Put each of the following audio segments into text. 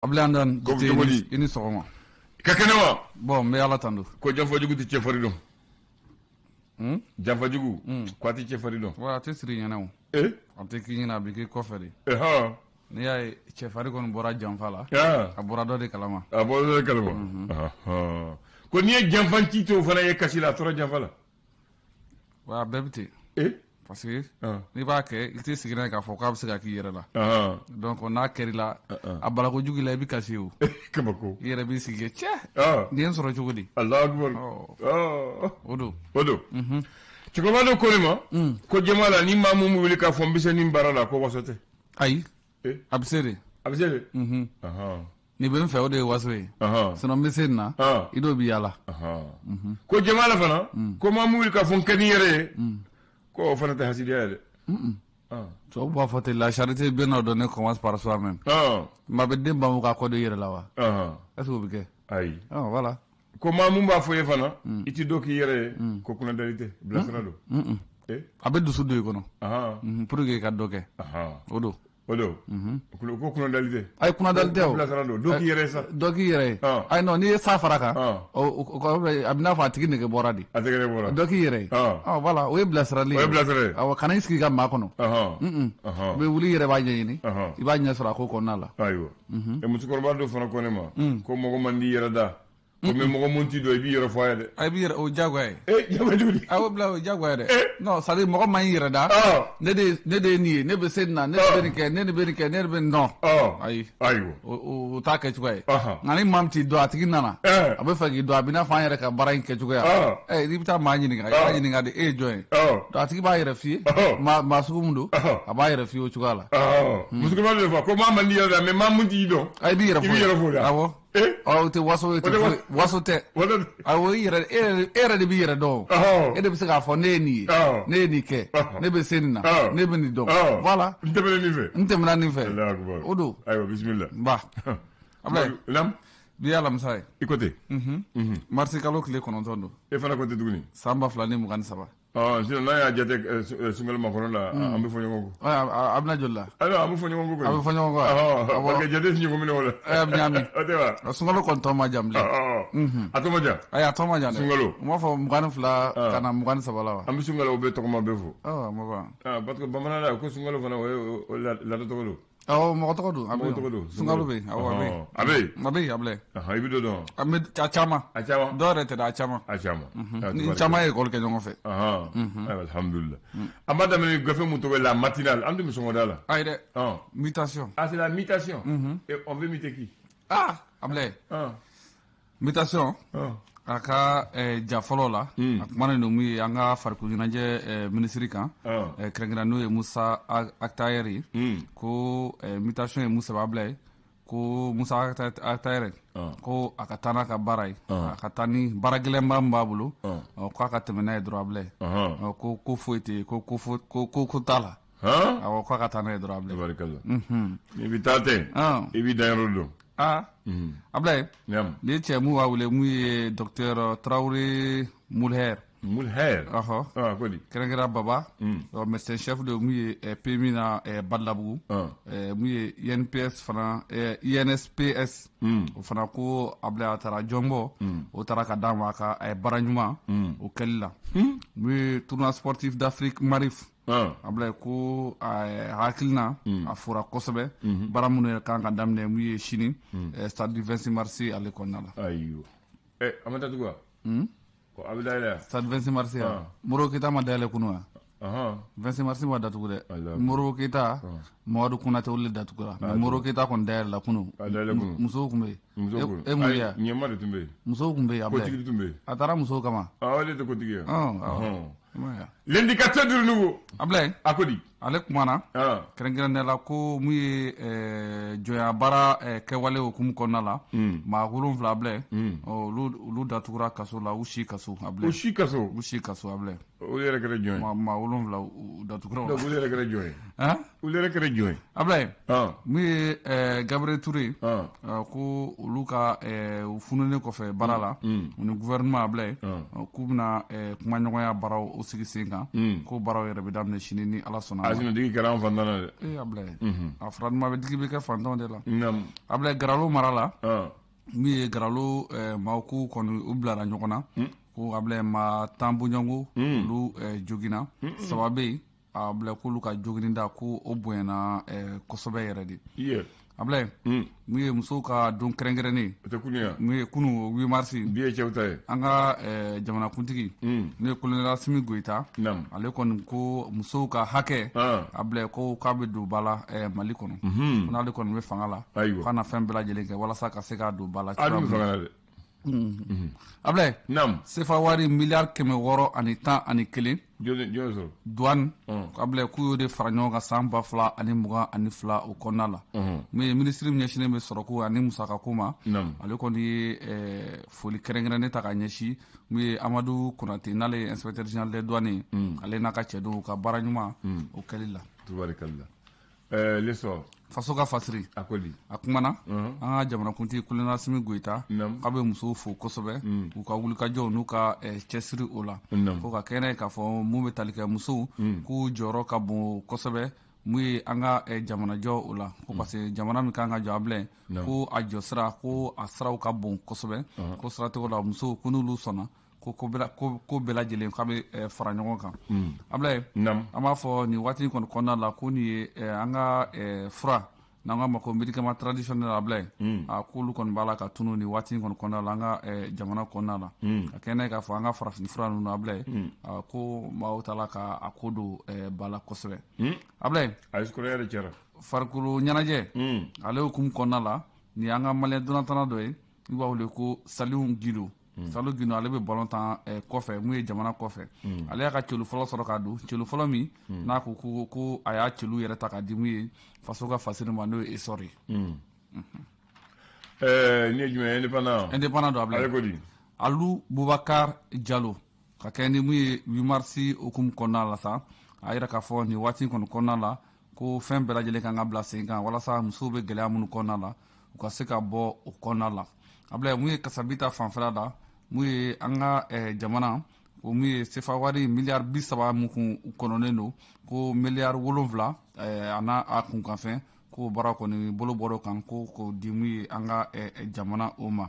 Ablaye Dan Ko cogo di? I ni sɔgɔma. I ka kɛnɛ wa? Bon, n bɛ Ala tando. Ko janfajugu tɛ cɛfarin dɔn. Hmm? Janfajugu ko a tɛ cɛfarin dɔn. Wa a tɛ siri ɲɛna o. Eh? A tɛ k'i ɲɛna, a bɛ k'i kɔfɛ de. Eh hɔn. N'i y'a ye cɛfarin kɔni bɔra janfa la, a bɔra dɔ de kalama. A bɔra dɔ de kalama. Ɔhɔn. Ko n'i ye janfanci to o fana ye kasi la, a tora janfa la. Wa a bɛɛ bɛ ten. Eh? Parce que n'i b'a kɛ, i tɛ sigi n'a ye k'a fɔ k'a bɛ se ka k'i yɛrɛ la. Donc n'a kɛr'i la, a bala kojugu i la, i bɛ kasi o. Kabako. I yɛrɛ b'i sigi kɛ cɛ. Nin ye n sɔrɔ cogo di? Alahu akibaru. O don. O don. Cɛkɔrɔba dɔ ko ne ma ko jama la, ni maa mun bɛ wuli k'a fɔ n bɛ se nin baara la, ko waso tɛ. Ayi. A bɛ se de. A bɛ se de. Nin bɛ n fɛ, o de ye waso ye. Sinon n bɛ se nin na, i n'o bɛ yaala. Ko jama la fana, ko maa mun wuli k'a fɔ n ka di n yɛrɛ ye, ko o fana tɛ hasidiya ye dɛ. Tubabu b'a fɔ ten, la charité bien ordonnée commence par soi-même. Maa bɛ den bamu k'a kɔ don i yɛrɛ la wa? Est-ce que o bɛ kɛ? Ayi. Voilà. Ko maa mun b'a fɔ i ye fana, i ti dɔ k'i yɛrɛ ye, ko kunnadali tɛ, bilasira don. A bɛ dusu don i kɔnɔ pour que i ka dɔ kɛ. O don. O don. Ko kunnadali tɛ. Ayi, kunnadali tɛ o. Bilasira don, dɔ k'i yɛrɛ ye sa. Dɔ k'i yɛrɛ ye. Ayi non, n'i ye sa fara kan, a bɛ n'a fɔ a tigi nege bɔra de. A tigi nege bɔra. Dɔ k'i yɛrɛ ye. Voilà, o ye bilasirali ye. O ye bilasirali ye. Awɔ, kana i sigi ka maa kɔnɔ. I bɛ wuli, i yɛrɛ b'a ɲɛɲini. I b'a ɲɛ sɔrɔ a ko kɔnɔna la. Ayiwa. Musokɔrɔba dɔ fana ko ne ma ko mɔgɔ man di yɛrɛ da. Ko mais mɔgɔ mun t'i dɔn, i b'i yɛrɛ fɔ a ye dɛ. A b'i yɛrɛ, o diyagoya ye. Eh, diyagoya cogo di? Awɔ, bila, o diyagoya ye dɛ. Non, c'est à dire mɔgɔ man y'i yɛrɛ da. Ne de ye nin ye, ne bɛ se nin na, ne de bɛ nin kɛ, ne de bɛ nin kɛ, ne de bɛ nin dɔn. Ayi. Ayiwa. O t'a kɛcogoya ye. Nka ni maa min t'i dɔn, a tigi nana. A bɛ fɛ k'i dɔn, a bɛ n'a fɔ an yɛrɛ ka baara in kɛcogoya. N'i bɛ taa maa ɲininka, i b'a ɲininka de, e ye jɔn ye? Donc a tigi b'a yɛrɛ f'i ye. Maa sugu min don, a b'a yɛrɛ f'i ye o cogoya la. Musokɔrɔba dɔ de fɔ ko maa man di yɛrɛ da, mais maa mun t'i dɔn, I b'i yɛrɛ fɔ. I b'i yɛrɛ fɔ. Awɔ. O tɛ waso ye, waso tɛ. Awɔ, i yɛrɛ, e yɛrɛ de b'i yɛrɛ dɔn. E de bɛ se k'a fɔ ne ye nin ye, ne ye nin kɛ, ne bɛ se nin na, ne bɛ nin dɔn. Voilà. N tɛmɛna nin fɛ. N tɛmɛna nin fɛ. O don. Ayiwa, bisimila. Ba. Ablaye. Naam. Bi ye alamisa ye. I ko ten. Marisi kalo tile 9 don. E fana ko ten tuguni. San 2023. Sinon n'a y'a jate sunkalo makɔnɔ la, an bɛ fɔ ɲɔgɔn kɔ. A bɛna joli la? Ayiwa, an bɛ fɔ ɲɔgɔn kɔ kɔni. A bɛ fɔ ɲɔgɔn kɔ. Parce que jate tɛ ɲɔgɔn minɛ o la. A bɛ ɲagami. O tɛ wa? Sunkalo kɔni tɔ ma jan bilen. A tɔ ma jan? Ayi, a tɔ ma jan dɛ. Sunkalo. U b'a fɔ 22 ka na 23 la wa? An bɛ sunkalo bɛɛ tɔgɔma bɛɛ fo. A ma ban. Parce que bamanan la, ko sunkalo fana, o ye laada tɔgɔ don. Awɔ, mɔgɔ tɔgɔ don. Mɔgɔ tɔgɔ don. Sunkalo bɛ yen. Awɔ, a bɛ yen. A bɛ yen. A bɛ yen, Ablaye. I bɛ dɔ dɔn. An bɛ a caman. A caman. Dɔw yɛrɛ tɛ dɛ, a caman. A caman. Ni caman ye école kɛ ɲɔgɔn fɛ. Ayiwa, alhamdulillah. An b'a daminɛ gafe mun tɔgɔ ye La Matinale, an tun bɛ sɔngɔ da la. Ayi dɛ. Mutation. Ah, c'est la mutation. Et on veut muter qui? Ah, Ablaye. Mutation. A ka ja fɔlɔ la, a kumanen don mun ye an ka farikolo ɲɛnajɛ minisiri kan, kɛrɛnkɛrɛn n'o ye Musa Ag Attaher ye, ko mutation ye mun sɛbɛn, Ablaye, ko Musa Ag Attaher, ko a ka taa n'a ka baara ye, a ka taa ni baara gɛlɛnba min b'a bolo, k'a ka tɛmɛ n'a ye dɔrɔn, Ablaye, ko foyi tɛ yen, ko t'a la. Awɔ, k'a ka taa n'a ye dɔrɔn, Ablaye. Tabarikala. N'i bɛ taa ten, i b'i danyɔrɔ dɔn. Ablaye, nin ye cɛ mun b'a wele mun ye docteur Traoré Mulher. Mulher. Ɔhɔ. Ko di? Kɛrɛnkɛrɛn Baba. Médecin chef de mun ye PMI na Badalabugu. Mun ye INPS fana, INSPS. O fana ko Ablaye, a taara jɔnbɔ. O taara ka d'a ma a ka baara ɲuman o kɛli la. Mun ye tournoi sportif d'Afrique Marif. Ablaye, ko hakilina a fɔra kosɛbɛ, baara minnu yɛrɛ kan ka daminɛ mun ye sini stade du 26 mars ale kɔnɔna la. Ayiwa, a ma datugu wa? Ko a bɛ dayɛlɛ. Stade 26 mars yan, Modibo Keyita ma dayɛlɛ kunun wa? 26 mars ma datugu dɛ. Modibo Keyita, Mamadu Konate, olu de datugura, mais Modibo Keyita kɔni dayɛlɛla kunun. Musow tun bɛ yen. E mun ye? Ɲɛma de tun bɛ yen. Musow tun bɛ yen, Ablaye. Kotigi tun bɛ yen. A taara musow kama. O de tɛ kotigi ye. L'indicateur du renouveau. Ablaye. A ko di? Ale kumana kɛrɛnkɛrɛnnenya la ko mun ye jɔnya baara kɛwale hukumu kɔnɔna la, maa 7, Ablaye, olu datugura kaso la, u si kaso, Ablaye. U si kaso. U si kaso, Ablaye. Olu yɛrɛ kɛra jɔn ye? Maa 7 u datugura. Olu yɛrɛ kɛra jɔn ye? Olu yɛrɛ kɛra jɔn ye? Ablaye, mun ye Gabriel Touré, ko olu ka u fununen kɔfɛ baara la, u ni gouvernement, Ablaye, k'u bɛna kumaɲɔgɔnya baaraw o sigi sen kan. na, ko baaraw yɛrɛ bɛ daminɛ sini ni Ala sɔnna. A sinon digi kɛra an fantan na dɛ. Ee Ablaye, a fura duman bɛ digi bɛ kɛ fantanw de la. Ablaye, Garalo mara la, min ye Garalo maaw k'u kɔni u bilara ɲɔgɔn na, ko Ablaye maa 10 bɔɲɔgɔnko olu joginna, 3 bɛ yen Ablaye k'olu ka jogini da ko o bonyana kosɛbɛ yɛrɛ de. Ablaye, mun ye musow ka don kɛrɛnkɛrɛnnen, mun ye kunu 8 mars, bi ye cɛw ta ye, an ka jamanakuntigi n'o ye colonel Asimi Goyita, ale kɔni ko musow ka hakɛ, Ablaye ko k'a bɛ don ba la Mali kɔnɔ, ko n'ale kɔni bɛ fanga la, k'a na fɛn bɛɛ lajɛlen kɛ walasa ka se k'a don ba la. Ablaye, sefa wari miliyari 611 douane, Ablaye k'u y'o de fara ɲɔgɔn kan san 2022 o kɔnɔna la. Min ye minisiri min ɲɛsinnen bɛ sɔrɔko ani musakako ma, ale kɔni ye foli kɛrɛnkɛrɛnnen ta ka ɲɛsin min ye Amadu Konate, n'ale ye inspecteur général des douanes ye, ale n'a ka cɛdenw ka baara ɲuman o kɛli la. Tubarikalla. L'essor. Faso ka fasiri a ko di, a kumana an ka jamanakuntigi colonel Asimi Goyita k'a bɛ musow fo kosɛbɛ u ka wulikajɔw n'u ka cɛsiri o la, ko ka kɛnɛ k'a fɔ mun bɛ tali kɛ musow k'u jɔyɔrɔ ka bon kosɛbɛ mun ye an ka jamanajɔ o la, ko parce que jamana min kan ka jɔ Ablaye, ko a jɔsira ko a siraw ka bon kosɛbɛ, ko siratigɛ la musow ko n'olu sɔnna ko ko bɛɛ lajɛlen k'a bɛ fara ɲɔgɔn kan. Ablaye, an b'a fɔ nin waati kɔni kɔnɔna la ko nin ye an ka fura n'an k'a ma ko médicament traditionnel, Ablaye, a k'olu kɔni b'a la ka tunu nin waati kɔni kɔnɔna la an ka jamana kɔnɔna la, ka kɛnɛ k'a fɔ an ka farafin fura ninnu, Ablaye, ko maaw taala ka a ko don ba la kosɛbɛ. Ablaye, farikolo ɲɛnajɛ ale hukumu kɔnɔna la, nin y'an ka maliyɛn dolantanna dɔ ye, i b'a wele ko Saliu Gindo. Saliu Gindo, ale bɛ ballon tan kɔfɛ, mun ye jamana kɔfɛ, ale y'a ka celu fɔlɔ sɔrɔ k'a don, celu fɔlɔ min n'a ko ko a y'a celu yɛrɛ ta k'a di mun ye faso ka fasiri ma, n'o ye Essor ye. Nin ye jumɛn ye? Indépendant. Indépendant don, Ablaye. Ale ko di? Alu Bubakar Jalo, ka kɛ ni mun ye 8 mars hukumu kɔnɔna la sa, a yira k'a fɔ nin waati kɔni kɔnɔna la ko fɛn bɛɛ lajɛlen kan ka bila sen kan walasa musow bɛ gɛlɛya minnu kɔnɔna la u ka se ka bɔ o kɔnɔna la. Ablaye, mun ye kasabi ta fanfɛla la, mun ye an ka jamana ko mun ye sefa wari miliyari 30 mun kun kɔnɔnen don, ko miliyari 7 a n'a a kunkanfɛn ko baara kɔni bolo bɔr'o kan ko k'o di mun ye an ka jamana o ma.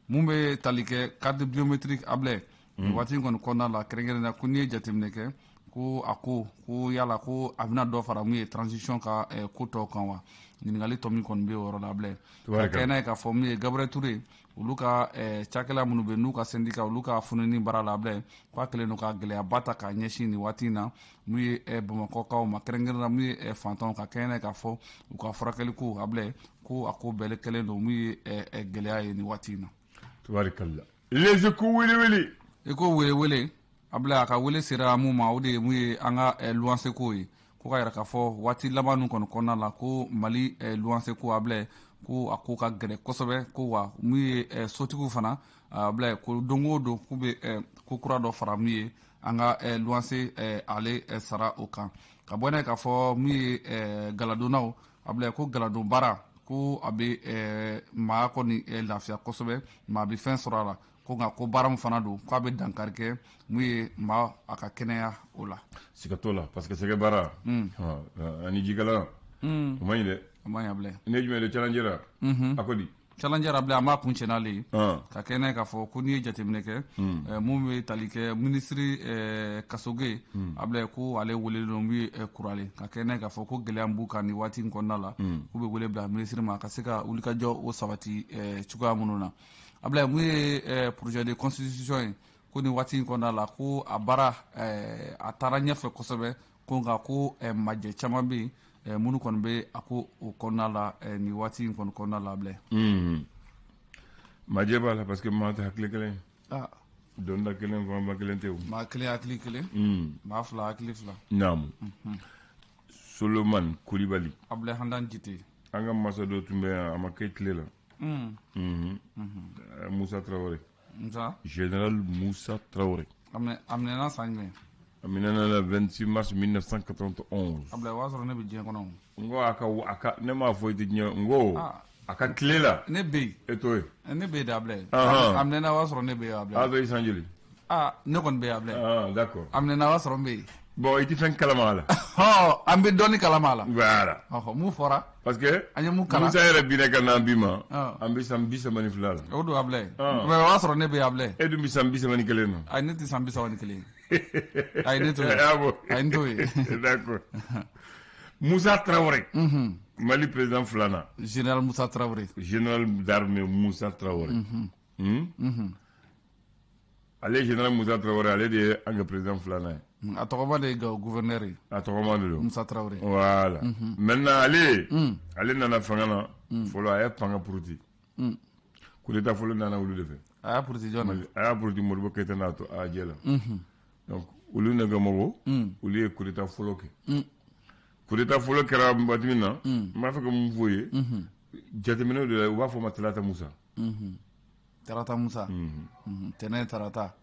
Mun bɛ tali kɛ carte biométrique, Ablaye, nin waati kɔni kɔnɔna la kɛrɛnkɛrɛnnenya ko n'i ye jateminɛ kɛ ko a ko ko yala ko a bɛna dɔ fara mun ye transition ka ko tɔw kan wa, ɲininkali tɔ min kɔni bɛ o yɔrɔ la, Ablaye. Ka kɛ n'a ye k'a fɔ mun ye Gabriel Touré olu ka cakɛla minnu bɛ n'u ka syndicat olu ka fununi baara la, Ablaye, k'a kɛlen don ka gɛlɛyaba ta k'a ɲɛsin nin waati in na mun ye Bamakɔkaw ma, kɛrɛnkɛrɛnnenya la mun ye fantanw, ka kɛ n'a ye k'a fɔ u ka furakɛli ko, Ablaye, ko a ko bɛɛ kɛlen don mun ye gɛlɛya ye nin waati in na. Tubarikalla. Les Échos wele wele. Échos wele wele, Ablaye, a ka wele sera mun ma, o de ye mun ye an ka luwanse ko ye, ko ka yira k'a fɔ waati laban ninnu kɔni kɔnɔna la ko Mali luwanse ko, Ablaye, ko a ko ka gɛlɛn kosɛbɛ, ko wa mun ye sotigiw fana, Ablaye, ko don o don k'u bɛ ko kura dɔ fara mun ye an ka luwanse ale sara o kan. Ka bɔ n'a ye k'a fɔ mun ye galadonnaw, Ablaye, ko galadon baara ko a bɛ maa kɔni lafiya kosɛbɛ, maa bɛ fɛn sɔrɔ a la, ko nka ko baara min fana don k'a bɛ dankari kɛ mun ye maa a ka kɛnɛya o la. Siga t'o la, parce que sɛgɛ baara ani jikalan o man ɲi dɛ. O man ɲi, Ablaye. Ne jumɛn de challenger a ko di? Challenger, Ablaye, an b'a kun cɛ n'ale ye, ka kɛ n'a ye k'a fɔ ko n'i ye jateminɛ kɛ mun bɛ tali kɛ minisiri Kasoge, Ablaye, ko ale welelen don mun ye Kurale, ka kɛ n'a ye k'a fɔ ko gɛlɛya min b'u kan nin waati in kɔnɔna la, k'u bɛ wele bila minisiri ma ka se ka wulikajɔ o sabati cogoya minnu na. Ablaye, mun ye projet de constitution ye, ko nin waati in kɔnɔna la ko a baara a taara ɲɛfɛ kosɛbɛ, ko nka ko majɛ caman bɛ yen minnu kɔni bɛ a ko o kɔnɔna la nin waati in kɔni kɔnɔna la, Ablaye. Majɛ b'a la parce que maa tɛ hakili kelen ye. Donda kelen fanba kelen tɛ o. Maa kelen hakili kelen. Maa fila hakili fila. Naamu. Solomani Kulibali. Ablaye Handan Jite. An ka masa dɔ tun bɛ yan, a ma kɛ tile la. Musa Traoré. Musa. Général Moussa Traoré. A minɛna san jumɛn? A minɛna le 26 mars 1991. Ablaye, o y'a sɔrɔ ne bɛ diɲɛ kɔnɔ. N ko a ka ne m'a fɔ i tɛ diɲɛ, n ko a ka tile la. Ne bɛ yen. E t'o ye. Ne bɛ yen de, Ablaye. A minɛna o y'a sɔrɔ ne bɛ yen, Ablaye. A bɛ i san joli? Aa, ne kɔni bɛ yen, Abulayi. Ah, d'accord. A minɛna, o y'a sɔrɔ n bɛ yen. Bon, i tɛ fɛn kalama a la. Ɔ, an bɛ dɔɔni kalama a la. Voilà. Ɔhɔ, mun fɔra? Parce que An ye mun kalan? Musa yɛrɛ binna ka na bi ma, Ah. an bɛ san 32 la. O don, Abulayi. Ah. Mais o y'a sɔrɔ ne bɛ yen, Abulayi. E dun bɛ san 31 na. Ayi, ne tɛ san 31 ye. Ayi, ne t'o ye. Ah bon. Ayi, n t'o ye. D'accord. Musa Traoré. Mali président filanan. Général Musa Traoré. Général d'armée Musa Traoré. Ale général Musa Traoré, ale de ye an ka président filanan ye. A tɔgɔma de ye Gawo gouverneur ye. A tɔgɔma de don. Musa Traoré. Voilà. Maintenant ale nana fanga na fɔlɔ, a ye fanga puruti. Coup d'état fɔlɔ nana olu de fɛ. A y'a puruti jɔn na? A y'a puruti Modibo Keyita n'a to a jɛ la. Donc olu ne ka mɔgɔw, olu ye coup d'état fɔlɔ kɛ. Coup d'état fɔlɔ kɛra waati min na, n b'a fɛ ka mun f'o ye. Jateminɛw de la, u b'a fɔ o ma Talata Musa. Tarata Musa. Tɛnɛ Tarata.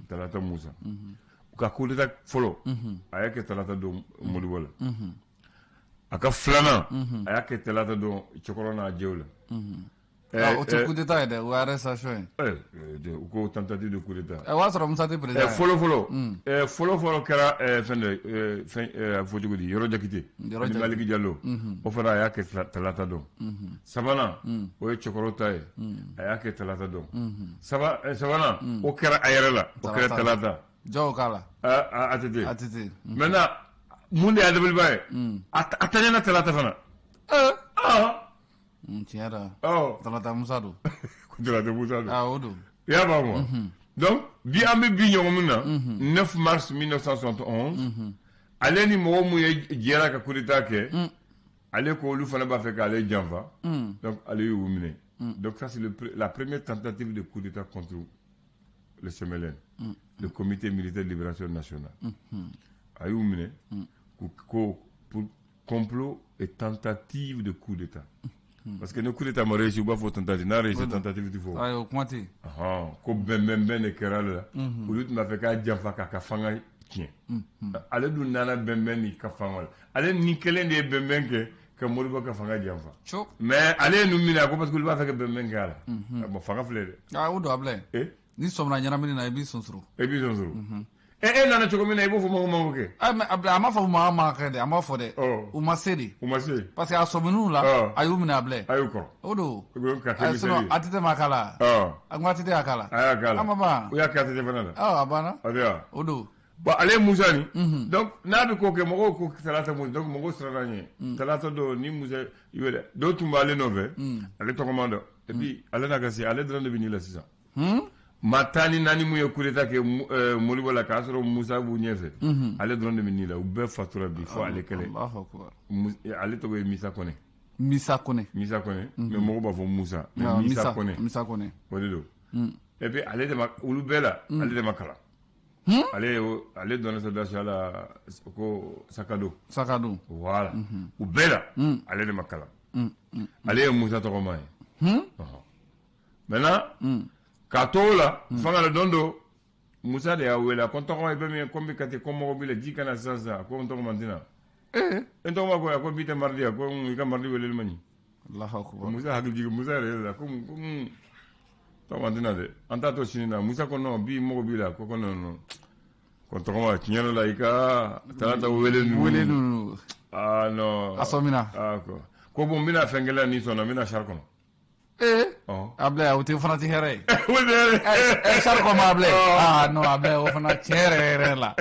Talata Musa. U ka coup d'état fɔlɔ, a y'a kɛ Talata don Modibo la. A ka filanan, a y'a kɛ Talata don cɛkɔrɔ n'a jɛw la. Ah, o tɛ coup d'état ye dɛ, o ye arrestation ye. U ko tentative de coup d'état. O y'a sɔrɔ Musa tɛ président ye. Fɔlɔ fɔlɔ, fɔlɔ fɔlɔ kɛra fɛn dɔ, fɛn, a fɔ cogo di, Yɔrɔ Jakite Yɔrɔ ani Jakite. Maliki Jalo, o fana a y'a kɛ Talata don. Sabanan, o ye cɛkɔrɔ ta ye, a y'a kɛ Talata don. Sabanan, o kɛra a yɛrɛ la, o kɛra Talata. Talata. Jɔn k'a la? ATT. ATT. Maintenant, mun de y'a dabaliba ye? A taɲɛna Talata fana. Ah. Tiɲɛ yɛrɛ la. Ɔ. Talata Musa don. Ko Talata Musa don. Ah, o don. I y'a faamu wa? Donc bi, an bɛ bi ɲɔgɔn min na, 9 mars 1971, ale ni mɔgɔ mun ye jɛra ka coup d'état kɛ, ale ko olu fana b'a fɛ k'ale janfa. Donc ale y'u minɛ. Donc ça, c'est la première tentative de coup d'état contre le CMLN, le Comité militaire de libération nationale. A y'u minɛ ko pour complot et tentative de coup d'état, parce que ni coup d'état ma réussi, u b'a fɔ tentative, n'a réussi, tentative ti fɔ. Ayi, o kuma tɛ yen. Ɔhɔn, ko bɛnbɛnbɛn de kɛra ale la. Olu tun b'a fɛ k'a janfa k'a ka fanga tiɲɛ. Ale dun nana bɛnbɛn ni ka fanga la. Ale ni kelen de ye bɛnbɛn kɛ ka Modibo ka fanga janfa. Co. Mais ale ye ninnu minɛ, a ko parce que olu b'a fɛ ka bɛnbɛn kɛ a la. Bon, fanga filɛ dɛ. Ah, o don, Abulayi. Eh? Ni sɔmina ɲɛnamini na, i b'i sonsoro. E b'i sɔn sɔrɔ. E nana cogo min na, i b'o fɔ mɔgɔ ma kɛ. Ah, mais Abulayi, a ma fɔ maa ma kɛ dɛ, a ma fɔ dɛ. Ɔ. U ma se de. U ma se. Parce que a sɔmin'u la, Ɔ. a y'u minɛ, Abulayi. A y'u kɔrɔ. O don. Ka kɛ Ayi, misali sinon ye. ATT ma k'a la. Ɔ. A ko ATT y'a k'a la. A y'a k'a la. A ma ban. U y'a kɛ ATT fana la. Ɔ, a banna. A bɛ wa? O don. Bon, ale ye Musa nin. Donc n'a bɛ ko kɛ, mɔgɔw ko Talata Musa. Donc mɔgɔw siranna ɲɛ. Talata don ni Musa i wele, dɔw tun b'ale nɔfɛ, ale tɔgɔma dɔn. Et puis ale n'a ka se, ale dɔrɔn de bɛ nin la sisan. Maa 14 mun ye coup d'état kɛ Modibo la k'a sɔrɔ Musa b'u ɲɛfɛ, ale dɔrɔn de bɛ nin la. U bɛɛ fatura bi fo ale kelen. Allahu akbar. Ale tɔgɔ ye Misa Kɔnɛ. Misa Kɔnɛ. Misa Kɔnɛ, mais mɔgɔw b'a fɔ Musa. Mais Ah, Misa Kɔnɛ. Misa Kɔnɛ. O de don. Et puis ale de ma, olu bɛɛ la, ale de ma kalan. Ale donna soldats la ko sakado. Sakado. Voilà. U bɛɛ la, ale de ma kalan. Ale ye Musa tɔgɔma ye. Ɔhɔn. Maintenant, k'a to o la fanga la, don dɔ, Musa de y'a wele, a ko n tɔgɔma, i bɛ min ye, ko n bɛ Kati, ko mɔgɔ b'i la, ji kana sisan sisan. A ko n tɔgɔma, n tɛna. N tɔgɔma ko a ko bi tɛ mardi ye, ko i ka mardi weleli man ɲi. Allahu akbar. Musa hakili jigin, Musa yɛrɛ la ko tɔgɔma tɛna dɛ, an t'a to sini na. Musa ko non, bi mɔgɔ b'i la. Ko non non, ko tɔgɔma, tiɲɛ yɛrɛ la, i ka Talata wele ninnu. Wele ninnu. Ah non. A sɔmina. Ah, ko bon, n bɛna fɛn kɛlɛ ni sɔnna, n bɛna char kɔnɔ. Ɔ. Ablaye, o tɛ fana tɛ hɛrɛ ye. O tɛ hɛrɛ ye. Char kɔnɔ, Ablaye. Ah non, Ablaye, o fana tiɲɛ yɛrɛ yɛrɛ la.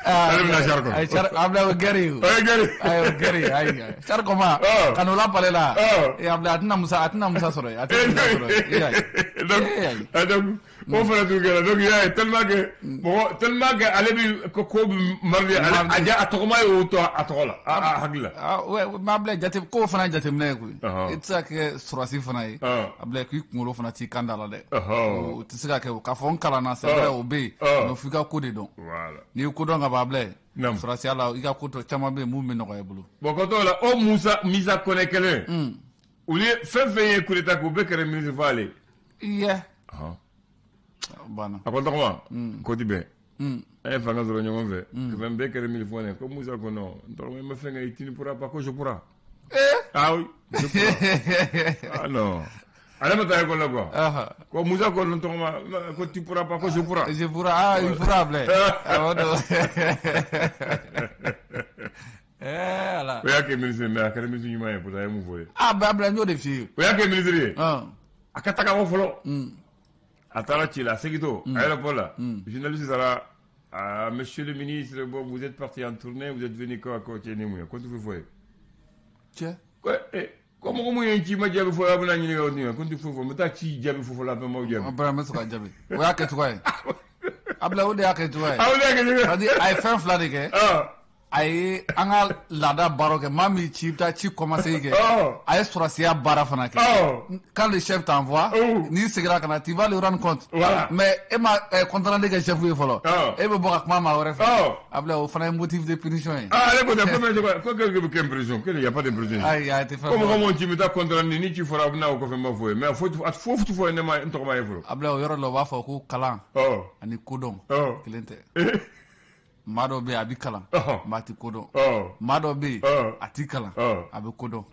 Ale bɛna char kɔnɔ. Ayi, char, Ablaye, o gɛri ye o. O ye gɛri. Ayi, o gɛri ye, ayi. Char kɔma, ka n'o la palais la. Ablaye, a tɛna Musa sɔrɔ yen. A tɛna Musa sɔrɔ yen. I y'a ye. Donc, Eh, ayi. ah, donc o fana tun kɛra. Donc i y'a ye, tellement que mɔgɔ, tellement que ale bi ko bi mardi, ale a ja a tɔgɔma ye o to a tɔgɔ la, a hakili la. Ah, ouais, mais Ablaye, jate ko fana ye jateminɛ ye koyi. Ɔhɔn. I tɛ se ka kɛ sɔrɔdasi fana ye. Ablaye, k'i kunkolo fana t'i kan da la dɛ. O tɛ se ka kɛ o. K'a fɔ n kalanna, c'est vrai, o bɛ yen. Mais f'i ka ko de dɔn. Voilà. N'i ye ko dɔn ka ban, Ablaye, Naamu. sɔrɔdasiya la, i ka ko tɔ caman bɛ yen mun bɛ nɔgɔya i bolo. Bon, ka t'o la, o Musa Kɔnɛ kelen, olu ye fɛn fɛn ye coup d'état kɛ, u bɛɛ kɛra ministre fo ale. Iye. Banna. A ko n tɔgɔma, ko ti bɛn. An ye fanga sɔrɔ ɲɔgɔn fɛ. Fɛn bɛɛ kɛra ministre fo ne. Ko Musa ko non, n tɔgɔma, i ma fɛn kɛ, tu ne pourras pas. Ko je pourras. Ah oui, je pourras. Ah non. Ale ma taa école la quoi. Ko Musa ko n tɔgɔma ko tu pourras pas, ko je pourras. Je pourras, ah, il pourra bilen. Awɔ don. Eh ala. O y'a kɛ ministre, mais a kɛra ministre ɲuman ye, pourtant a ye mun fɔ ye. Ah ben Ablaye, n y'o de f'i ye. O y'a kɛ ministre ye. A ka taga bɔ fɔlɔ. A taara ci la, a segintɔ aéroport la, journaliste taara: ah, monsieur le ministre, bon, vous êtes parti en tournée, vous êtes venu quoi, ko cɛ ni mun ye, ko tɛ foyi fɔ ye. Cɛ. Ko eh, ko mɔgɔ mun ye n ci ma jaabi fɔ, a bɛna ɲininka o ɲininka, ko n tɛ foyi fɔ, n bɛ taa ci jaabi fɔ fɔlɔ, après n b'aw jaabi. Ablaye, n bɛ sɔrɔ ka jaabi. O y'a kɛcogoya ye. Ablaye, o de y'a kɛcogoya ye. Ah, o de y'a kɛcogoya ye. C'est à dire a ye fɛn fila de kɛ. A ye an ka laada baaraw kɛ, maa min ci, i bɛ taa ci kɔmasegin kɛ. A ye sɔrɔsiya baara fana kɛ. Quand le chef t'envoie, n'i seginna ka na, tu vas lui rendre compte. Voilà. Mais e ma compte rendu kɛ chef ye fɔlɔ. E bɛ bɔ ka kuma maa wɛrɛ fɛ. Ablaye, o fana ye motif de punition ye. Ah, ale ko ten, ko mais ko quel bɛ kɛ prison, que il y a pas de prison. Ayi, a tɛ fɛn. Ko mɔgɔ mun ci bɛ taa compte rendu, ni ci fɔra, a bɛ na o kɔfɛ, n b'a fɔ ye, mais a foyi tɛ fɔ ye, ne ma n tɔgɔ ma ye fɔlɔ. Ablaye, o yɔrɔ la, u b'a fɔ ko kalan ani kodɔn kelen tɛ. Maa dɔ bɛ yen, a bɛ kalan, maa tɛ ko dɔn. Maa dɔ bɛ yen, a tɛ kalan, a bɛ ko dɔn.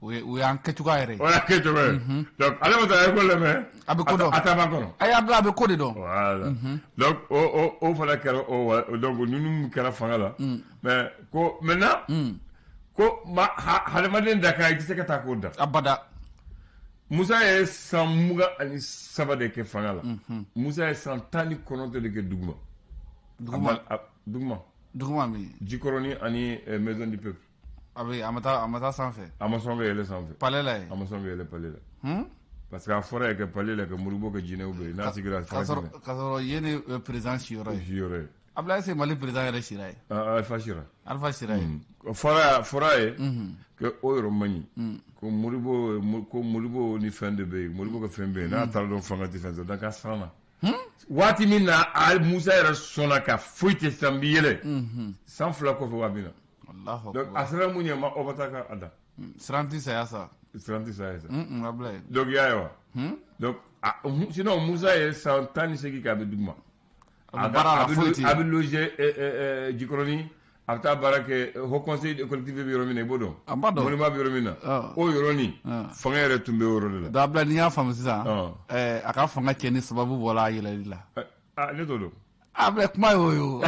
O y'an kɛcogoya yɛrɛ ye. O y'a kɛcogoya ye. Donc ale ma taa école la, mais a bɛ ko dɔn. A t'a b'a kɔnɔ. A y'a bila, a bɛ ko de dɔn. Voilà. Donc o fana kɛra o, donc ninnu kɛra fanga la. Mais ko maintenant ko ma hadamaden da kan, i tɛ se ka taa k'o da. Abada. Musa ye san 23 de kɛ fanga la. Musa ye san 19 de kɛ duguma. Duguma. Duguma. Duguma min. Jikɔrɔni ani Maison du Peuple. A bɛ a ma taa, a ma taa sanfɛ. A ma sɔn ka yɛlɛ sanfɛ. Palais la yen. A ma sɔn ka yɛlɛ palais la. Parce que a fɔra ye kɛ palais la, ka Modibo ka jinɛw bɛ yen, n'a sigira. K'a sɔrɔ yen de président siyɔrɔ ye. Siyɔrɔ ye. Ablaye, c'est Mali président yɛrɛ sira ye. Alpha sira. Alpha sira ye. Fɔra ye que o yɔrɔ man ɲi. Ko Modibo ni fɛn de bɛ yen, Modibo ka fɛn bɛ yen, n'a taara dɔn fanga tɛ fɛn sɔrɔ, donc a siranna. Waati min na a Musa yɛrɛ sɔnna ka foyi tɛ san bi yɛlɛ, san 2 kɔfɛ wa bɛ na. Donc a sera mun ɲɛ ma, aw bɛ taa ka a da. Siran tɛ saya sa. Siran tɛ saya sa. Ablaye. Donc i y'a ye wa. Donc sinon Musa ye san 18 kɛ, a bɛ duguma. A bɛ loger Jikɔrɔni, a bɛ taa baara kɛ haut conseil de collectivité bɛ yɔrɔ min na, i b'o dɔn. A b'a dɔn. Monument bɛ yɔrɔ min na. O yɔrɔnin fanga yɛrɛ tun bɛ o yɔrɔ de la. Donc Ablaye, n'i y'a faamu sisan, a ka fanga tiɲɛni sababu bɔra a yɛlɛli la. Ah, ne t'o dɔn. Ablaye, kuma y'o ye o.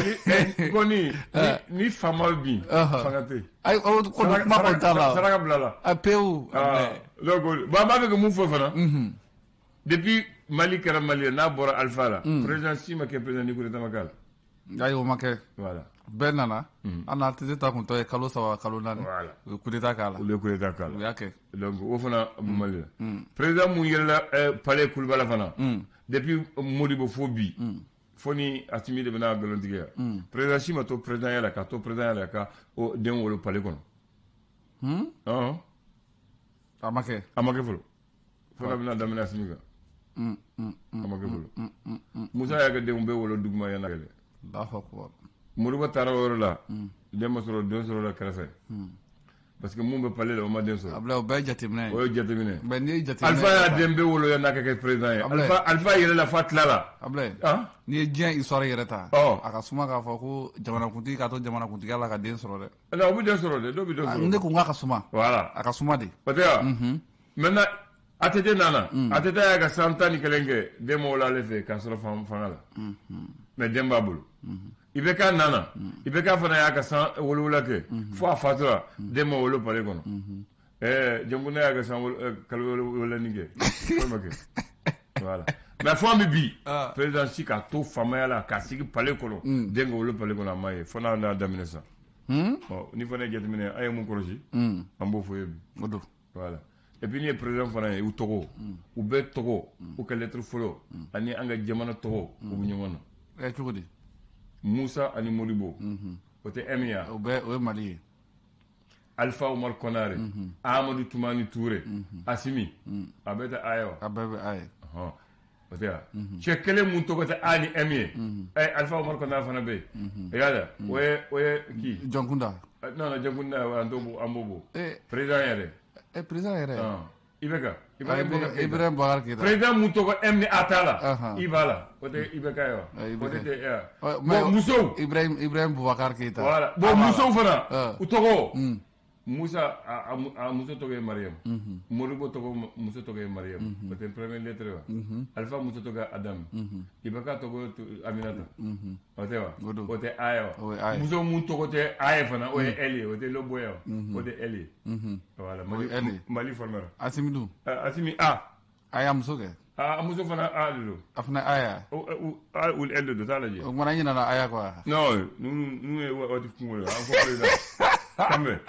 Ko ni faama bin, fanga tɛ yen. Ayi, o kuma kɔni t'a la. Saraka bila la. A pewu. Donc bon, an b'a fɛ ka mun fɔ fana. Depuis Mali kɛra Mali ye, n'a bɔra Alpha la, président si ma kɛ président ni coup d'état ma k'a la. Ayi, o ma kɛ. Voilà. Bɛɛ nana, an n'a ATT ta kun tɔ ye kalo 3, kalo 4. Voilà. U ye coup d'état k'a la. U ye coup d'état k'a la. U y'a kɛ. Donc o fana Mali la. Président mun yɛlɛla palais Kuluba la fana. Depuis Modibo fo bi. Fo ni Assimi de bɛna nkalontigiya. Président si ma to président ya la, ka to président ya la, ka o den wolo palais kɔnɔ. A ma kɛ. A ma kɛ fɔlɔ. Fo n'a bɛna daminɛ Assimi kan. A ma kɛ fɔlɔ. Musa y'a ka denw bɛɛ wolo duguma yan'a kɛlɛ. Allahu akbar. Modibo taara o yɔrɔ la, den ma sɔrɔ, den sɔrɔ la kɛrɛfɛ. Parce que mun bɛ palais la, o ma den sɔrɔ. Ablaye, o bɛɛ ye jateminɛ ye. O ye jateminɛ. Mais n'i ye jateminɛ. Alpha y'a den bɛɛ wolo yan'a ka kɛ président ye. Alpha yɛlɛla f'a tila la. Ablaye. N'i ye diɲɛ histoire yɛrɛ ta. A ka suma k'a fɔ ko jamanakuntigi k'a to jamanakuntigiya la ka den sɔrɔ dɛ. Non, o bɛ den sɔrɔ dɛ, dɔw bɛ den sɔrɔ. Ne ko n k'a ka suma. Voilà. A ka suma de. Parce que maintenant ATT nana. ATT y'a ka san 11 kɛ, den ma wolo ale fɛ k'a sɔrɔ fanga la. Mais den b'a bolo. IBK nana. IBK fana y'a ka san 7 kɛ. Fo a fatura, den ma wolo palais kɔnɔ. Dioncounda y'a ka san kalo 7 kɛ. Foyi ma kɛ. Voilà. Mais fo an bɛ bi, président si k'a to faamaya la, k'a sigi palais kɔnɔ, den ka wolo palais kɔnɔ, a ma ye. Fo n'a daminɛ sisan. Ɔ, ni fana ye jateminɛ, an ye mun kɔlɔsi, an b'o fɔ ye bi. O don. Voilà. Et puis ni ye président fana ye, u tɔgɔ, u bɛɛ tɔgɔ, u ka lettre fɔlɔ ani an ka jamana tɔgɔ, u bɛ ɲɔgɔn na. Cogo di? Musa ani Modibo, o tɛ M ye. O bɛɛ o ye Mali ye. Alpha Oumar Konaré, Amadou Toumani Touré, Assimi, a bɛɛ tɛ A ye wa? A bɛɛ bɛ A ye. O tɛ wa? Cɛ kelen mun tɔgɔ tɛ A ni M ye, Alpha Oumar Konaré fana bɛ yen. I y'a ye, o ye qui? Dioncounda. Non, Dioncounda, an t'o bɔ, an b'o bɔ. Président yɛrɛ. Président yɛrɛ. IBK. Ibrahim Boubacar Keïta. Président mun tɔgɔ M ni A t'a la, I b'a la, o tɛ IBK ye wa? O tɛ e. Bon, musow. Ibrahim Boubacar Keïta. Voilà. Bon, musow fana, u tɔgɔ. Musa a muso tɔgɔ ye Mariam. Modibo tɔgɔ muso tɔgɔ ye Mariam. O tɛ première lettre wa? Alpha muso tɔgɔ ye Adam. Ibaka tɔgɔ Aminata. O tɛ wa? O tɛ A ye wa? Muso mun tɔgɔ tɛ A ye fana, o ye L ye, o tɛ Loboya wa? O tɛ L ye. Voilà, Mali formera. Asimi dun? Asimi A. A y'a muso kɛ? A muso fana A de don. A fana A ya? A ou L de don, t'a lajɛ. O kumana n ɲinɛna A ya kɔ wa? Non, ninnu ye waati kungo ye, an fɔ président. Kanbɛ.